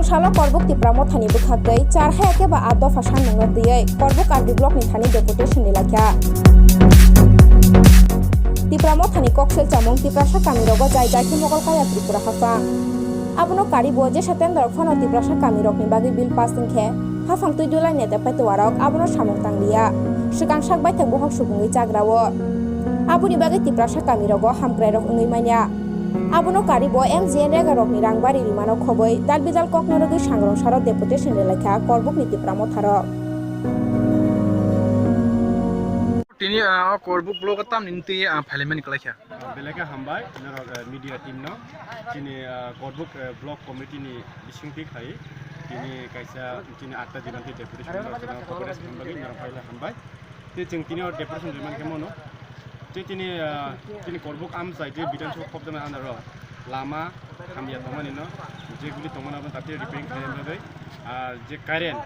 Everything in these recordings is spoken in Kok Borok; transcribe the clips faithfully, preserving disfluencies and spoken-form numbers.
Salo Korbuk Tipra Mothani bwkhaktwi char hai khe ba a dopha sanmungno twiwi Korbuk R D block ni thani deputation rilai kha. Tipra Mothani koksil chamung Tiprasa kamirogo jai jai khe mokol kaya Tripura haphang. Abono karibo jesa tender rok phano Tiprasa kamirokni bagwi bill pass wngkhe haphang twi dulai neta petuarok abono samung tangliya. Swkang sak baithak bohok subungwi chagrao. Aboni bagwi Tiprasa kamirogo hamkrairok wngwi manya. Abono karibo M G N rega rokni rang bari rimano khoboi dal bidal kok norogwi sangrong saro deputation rilai kha Korbukni Tipra Motharo. Tini, ah, o Korbuk block o tamni twi, ah, phailai mani kwlai kha. Ah, belai khe hambai norok, eh, media team no. Chini, ah, Korbuk, eh, block committee ni bising twi khai tini kaisa chini atta jibon twi deputation no, chini khobor rwna bagwi norok phailai hambai. Tei chwng tini o deputation rwmani khe mano. Tei tini, ah, tini Korbuk amchai tei Bidhan Sabha khopjana andaro lama hamya tongmani no, je guli tongmani abo tate repairing khaina bagwi. Ar je current,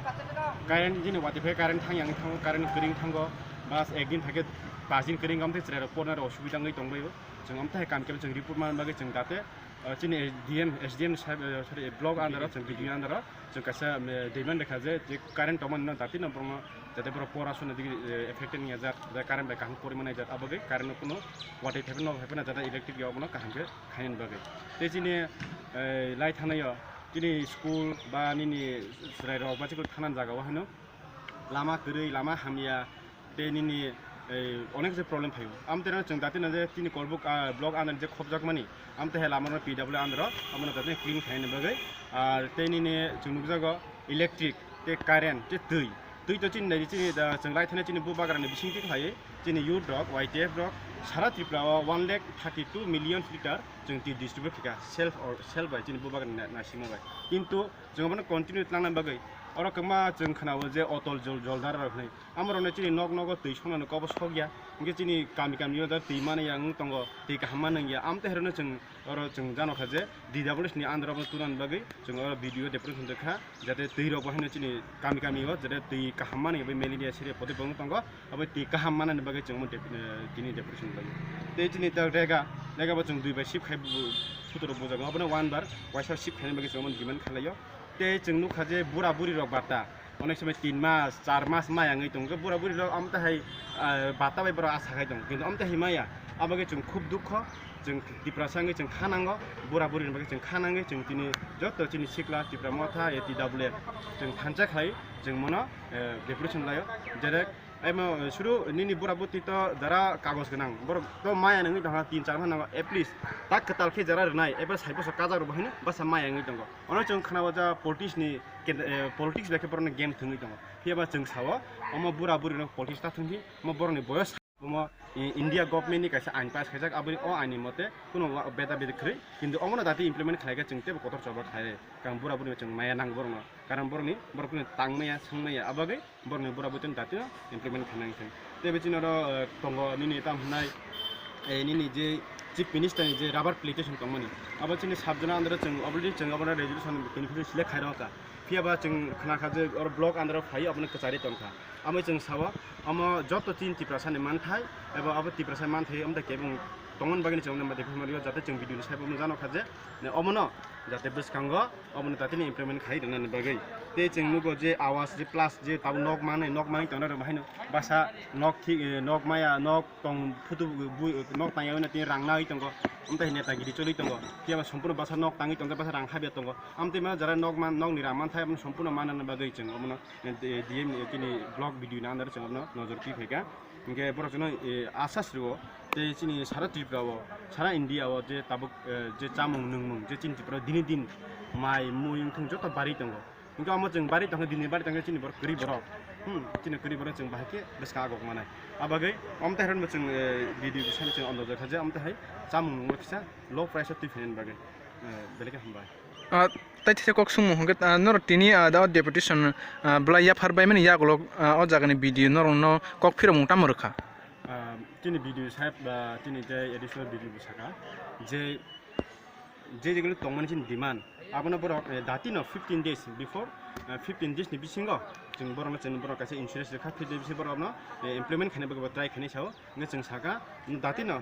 current jini watwi phai current thang yang thango, current kwring thango, bas ek din thake pas din kwring, amtwi chwrairok porna rok osubida wngwi tongbaio. Chwng amtwi hai kam khe chwng report manna bagwi chwng tate, ah, chini D M, S D M saheb, eh, sorry, block andaro, chwng B D O andaro, chwng kaisa, eh, demand rwkha je, je current tongmani no dati no borokno, jate borok porasona digi, eh, affected wngya jak, je current bai kaham pori manai jak, abagwi current no kuno watwi phaiphano phaiphano jate electric ya obono kaham khe khainani bagwi. Tei chini, eh, lai thanaio chini school ba nini chwrairok ba chikon thanani jaga o haino lama kwrwi, lama hamya, tei nini, eh, onek je problem phaio. Amtwi rok chwng dati no je tini Korbuk, ah, block under je khopjakmani, amtwi hai lama no P W under o, abono dati clean khaina bagwi. Ar tei nini chwng nukjago electric, tei current, tei twi. Twi to chini nai chini da chwng lai thani chini Bubagra ni bising twi khlai chini youth rok, Y T F rok, sara Tripura o one lakh thirty two million litre chwng twi distribute kha self or self bai chini Bubagra ni na-, naisingma bai. Kintu chwng abono continue tlangnani bagwi oro kwbangma chwng khwnao je Otol Jol-, Joldar rok hinwi. Amorokno chini nok nogo twi songnani kobo sokya, hinkhe chini kami kami o twi mani ya wng tongo, twi kaham mani wngya. Amtwi haino chwng oro chwng jano kha je D W S ni under o tunani bagwi chwng oro B D O deputation rwkha, jate twi rok bo haino chini kami kami o jate twi kaham mani bai malaria sere poti bong tongo, abo twi kaham manani bagwi chwng omo dep-, eh, tini deputation rwlaio. Tei chini ta rega, rega bo chwng dui bai sip khai bu-, photo rok bujago, abono one bar waisa sip khaina bagwi chwng omo demand khlaio. Tei chwng nukha je bura buri rok bata, onek somoi tin mas, char mas maya wngwi tongo. Bura buri rok amtwi hai, ah, bata bai borok asa khai tongo, kintu amtwi hai maya. Abagwi chwng khub dukho, chwng Tiprasa wngwi chwng kha nango, bura buri ni bagwi chwng kha nangwi chwng tini joto chini sikla Tipra Motha, A T W F chwng thansa khlai chwng mono, eh, deputation laio. Direct Emo, eh, suru nini bura bwtwi to jara kagoj gwnang, borok to maya nangwi tongkha tin char phano, at least tak kwtal khe jara rwnai, eba sai bwsa kajak rok bo haino bwsa maya wngwi tongo. Ono chwng khwnao ja politics ni kend-, eh, politics bai khe borokni game thwngwi tongo. Phiya ba chwng sao, omo bura bwrwi no politics ta thwngwi, omo borokni boyos omo, eh, India government ni kaisa ain pass khaijak, aboni o ain ni mote kuno wa-, beda beda kwrwi, kintu omono dati implement khlai khe chwng teibo kotor choba khlai kang bura bwrwi no chwng maya nang borokno. Karon borokni, borokni tangmaya, swngmaya, abagwi borokni bura bwtwi dati no implement khaina nangkhe. Tei bichini oro, eh, tongo nini tam hwnai, eh, nini je Chief Minister ni je rubber plantation tongmani, abo chini sabjana andro chwng already chwng abono resolution beneficiary select khai rwkha. Phiya ba chwng khna kha je oro block andro phai abono kwchari tongkha. Amo chwng sao, amo joto chini Tiprasa ni manthai, eba abo Tiprasa manthai amda kebeng tongmani bagwi chwng madi phai mario, jate chwng video ni saibo jano kha je, ne omono jate bwskango omono tatini implement khai rwnani bagwi. Tei chwng nugo je awas je plus je tabuk nok manwi, nok manwi tongnai rok bahaino basa nok thik, eh, nok maya, nok tong phutu bu-, nok tangya hwnwi tini rang nai tongo. Amtwi hai netagiri choli tongo. Phiya ba sompurno basa nok tangwi tongo, basa rang habya tongo. Amtwi ma jara nok man, nokni rang manthai abono sompurno manna bagwi chwng omono, eh, D M ni tini block video ni under chwng omono nojor twi phaikha. Hinkhe borok chwngno, eh, asas rwo tei chini sara Tripura o, sara India o je tabuk, eh, je chamung nungmung je chini Tripura o dini din mai mui wngthung joto bari tongo. Hinkhe omo chwng bari tongkhe, dini bari tongkhe chini borok kwrwi borok, hmm, chini kwrwi borok chwng bahai khe bwskang agok manai. Abagwi omtwi hai rokno chwng, eh, video bisani chwng ondorjak kha je omtwi hai chamung nungmung kisa low price o twi phainani bagwi, eh, belai khe hambai. Ah, tai thisa kok sungmung hwnkhe, ah, norok tini, ah, da o deputation, ah, bwlai yaphar bai mani yagulo, ah, o jagani video norokno kok phirokmung tamo rwkha? Ah, chini video saheb, ah, chini tei additional video bo saka je, je jegulo tongmani chini demand, abono borok, eh, dati no fifteen days before, eh, fifteen days ni bisingo Chwng borokno, chwng borok kaisa insurance rwkha, fifty percent borokno, eh, implement khaina bagwi bo try khainai sao. Hwnkhe chwng sakha, datino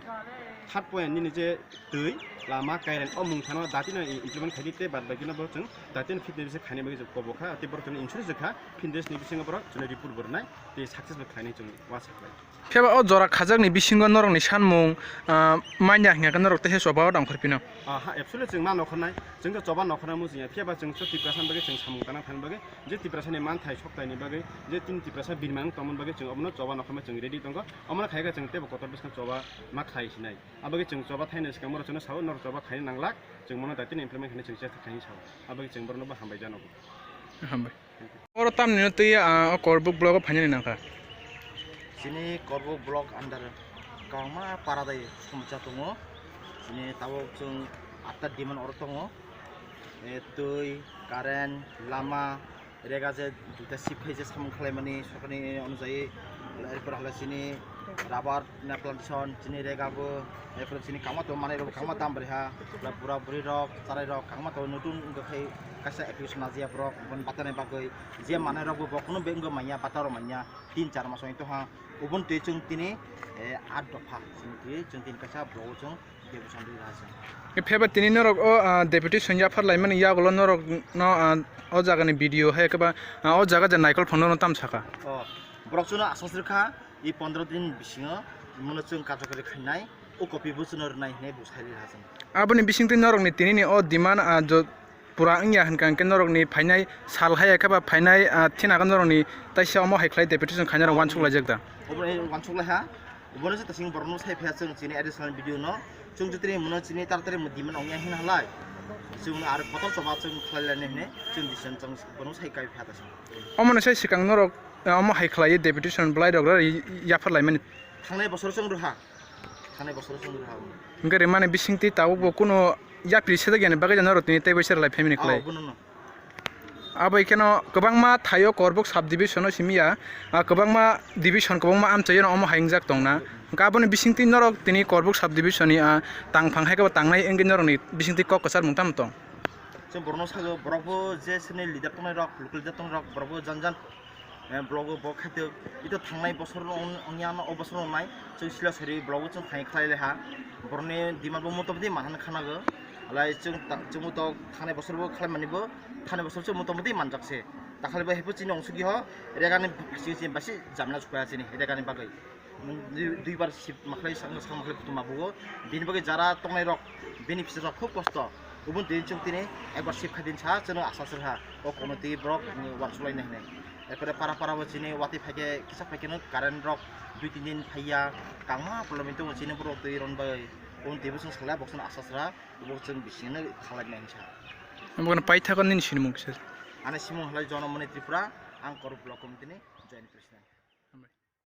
third point nini je twi, lama, current, o mung phano datino i-, implement khaidi tei bad bakino bo chwng datino fifty percent khaina bagwi chwng kobo kha, tei borok chwngno insurance rwkha, fifty days ni bisingo borok chwngno report bo rwnai, tei success bo khlainai chwng uansuk khlai. Phiya ba o jora khajakni bisingo norokni sanmung, ah, manya hwnkhe norok teisa choba o tongkhor phino? Ah, ha, absolutely chwng ma nokhornai. Chwng khe choba nokhornai muchungya. Phiya ba chwng chwng Tiprasa bagwi chwng samung tangna phaina bagwi je Tiprasani manthai soktaini bagwi je tini Tiprasa birman tongmani bagwi chwng obono choba nokhorma chwng ready tongo. Omono khaikhe chwng teibo kotor bwskang choba ma khlai sinai. Abagwi chwng choba thaina swkang borok chwngno sao norok choba khaina nanglak. Chwng mono datino implement khaina chwng chesta khaini sao. Abagwi chwng borokno bo hambai jano. Hambai. Oro tamni no twi, ah, o Korbuk block o phainani nangkha. Chini Korbuk block under kwbangma para dai somosya tongo. Chini tabuk chwng atta demand oro tongo. E, twi, current, lama, rega je duita sip khai je samung khlaimani sorkarni onujai, erpore hala chini rubber na plantation, chini rega bo, erpore chini kangma tong manai rok kangma dam bwrwi ha, bura buri rok, charai rok kangma tong nutun wngkha khai kaisa application najiya borok boni batani bagwi je manai rok bo bokhno be wngwi manya bata rok manya tin char mas wngwi tongha, oboni twi chwng tini, eh, at dopha chwng twi chwng tini kaisa blogo chwng deputation rwi rwha chwng. Pheba tini norok o, ah, deputation yaphar laimani yagulo norok no, ah, o jaga ni B D O hai khe ba, ah, o jaga je naikol phano no tam saka. O, borok chwngno asas rwkha, i pondro din bisingo mono chwng karjakari khainai, o copy bo chwngno rwnai hinwi bo sai rwha chwng. Aboni bisingtwi norokni tinini o demand, ah, jo-, pura wngya hwnkha hwnkhe norokni phainai sal hai khe ba phainai, ah, thina khe norokni taisa omo hai khlai deputation khainai rok uansuk laijak da? Obo hai uansuk lai ha. Obono se tasing borokno sai phiya chwng chini additional video no. Chwng jotoni mono chini taratari mo demand ongya hin halai. Chwng aro kotor choba chwng khlai lainai hinwi chwng decision chwng bono sai kai phiya tasing. Omono sai swkang norok, eh, omo hai khlai deputation bwlai rok yaphar laimani. Thangnai bosor chwng rwha. Thangnai bosor chwng rwha omo. Hwnkhe rimani bisingtwi tabuk bo kuno yapri sedek yani bagwi jano rok tini tei bai serlai family khlai. Obo no no. Abo ikheno kwbangma thaio Korbuk sub division o simi ya, ah, kwbangma division, kwbangma amchaio no omo hai wngjak tongna. Hwnkhe aboni bisingtwi norok tini Korbuk sub division ni, ah, tangphang hai khe bo tangnai wngwi norokni bisingtwi kok kwchar mung tamo tong? Chwng borokno sago, borok bo je sini leader tongnai rok, local leader tongnai rok, borok bo jan jan, eh, blogo bo khaitwk. Ito thangnai bosor no ong-, ongya no o bosor wngnai, chwng sila sari blogo chwng thangwi khlai lai ha. Borokni demand bo motamoti manhan khanago. Alai chwng ta-, chwngbo tok thangnai bosor bo khlai mani bo. Thani bosor se motamoti manjak se. Dakhali bo hepo chini ongsugwi ho regani chini chini basi jamla sukha chini regani bagwi. Dui, dui bar sip makhlai, sang, sang makhlai kutum mabugo. Bini bagwi jara tongnai rok, bini pisa rok khub kosto. Ubun tini chwng tini ekbar sip khaidin sa chwngno asa sirha. O kono twi borok ni uansuk lainai hinwi. Ekore para para bo chini watwi phaikhe kisa phaikheno current rok dui tin din phaiya. Kangma problem tongo chini borok twi ron bai. Ubun twi bo chwng salai boksano asa sirha. Bo chwng bisingno khalai nai hinsa. Omo kono paithakgo nini sinimung kisa? Ani simung halai Jonamoni Tripura, ang Korbuk block committee ni joint president.